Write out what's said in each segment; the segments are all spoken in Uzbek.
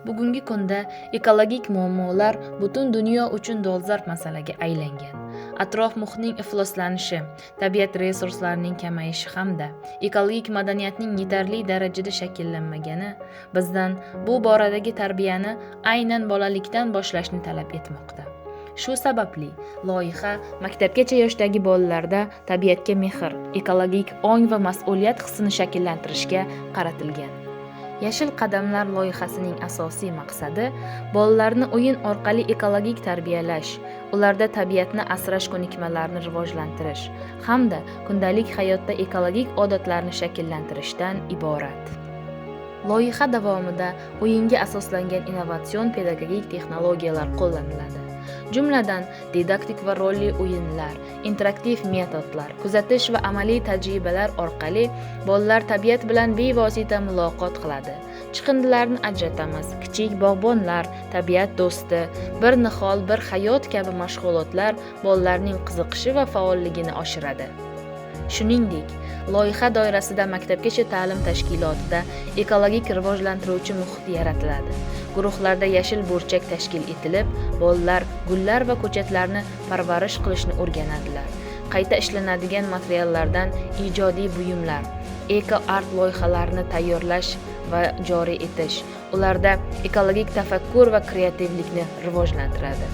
Bugungi kunda ekologik muammolar butun dunyo uchun dolzarb masalaga aylangan. Atrof muhitning ifloslanishi, tabiat resurslarining kamayishi hamda ekologik madaniyatning yetarli darajada shakllanmagani bizdan bu boradagi tarbiyani aynan bolalikdan boshlashni talab etmoqda. Shu sababli loyiha maktabgacha yoshdagi bolalarda tabiatga mehr, ekologik ong va mas'uliyat hissini shakllantirishga qaratilgan. Yashil qadamlar loyihasining asosiy maqsadi bolalarni o'yin orqali ekologik tarbiyalash, ularda tabiatni asrash ko'nikmalarini rivojlantirish hamda kundalik hayotda ekologik odatlarni shakllantirishdan iborat. Loyiha davomida o'yinga asoslangan innovatsion pedagogik texnologiyalar qo'llaniladi. Jumladan, didaktik va rolli o'yinlar, interaktiv metodlar, kuzatish va amaliy tajribalar orqali bolalar tabiat bilan bevosita muloqot qiladi. Chiqindilarni ajratamiz, kichik bog'bonlar, tabiat do'sti, bir nihol, bir hayot kabi mashg'ulotlar bolalarning qiziqishi va faolligini oshiradi. Shuningdek, loyiha doirasida maktabgacha ta'lim tashkilotida ekologik rivojlantiruvchi muhit yaratiladi. Guruhlarda yashil burchak tashkil etilib, bolalar gullar va ko'chatlarni parvarish qilishni o'rganadilar. Qayta ishlanadigan materiallardan ijodiy buyumlar, eko-art loyihalarini tayyorlash va joriy etish ularda ekologik tafakkur va kreativlikni rivojlantiradi.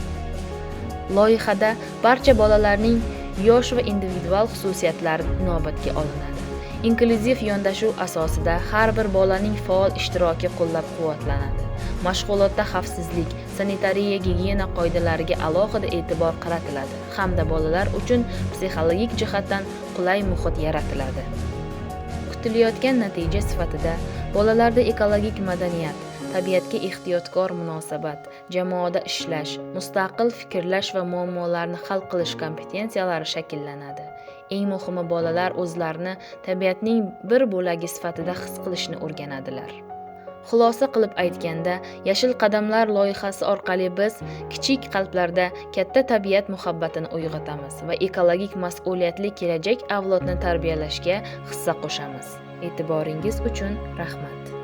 Loyihada barcha bolalarning yosh va individual xususiyatlari inobatga olinadi. Inklyuziv yondashuv asosida har bir bolaning faol ishtiroki qo'llab-quvvatlanadi. Mashg'ulotda xavfsizlik, sanitariya gigiyena qoidalariga alohida e'tibor qaratiladi hamda bolalar uchun psixologik jihatdan qulay muhit yaratiladi. Kutilayotgan natija sifatida bolalarda ekologik madaniyat, tabiatga ehtiyotkor munosabat, jamoada ishlash, mustaqil fikrlash va muammolarni hal qilish kompetensiyalari shakllanadi. Eng muhimi, bolalar o'zlarini tabiatning bir bo'lagi sifatida his qilishni o'rganadilar. Xulosa qilib aytganda, Yashil qadamlar loyihasi orqali biz kichik qalblarda katta tabiat muhabbatini uyg'otamiz va ekologik mas'uliyatli kelajak avlodni tarbiyalashga hissa qo'shamiz. E'tiboringiz uchun rahmat.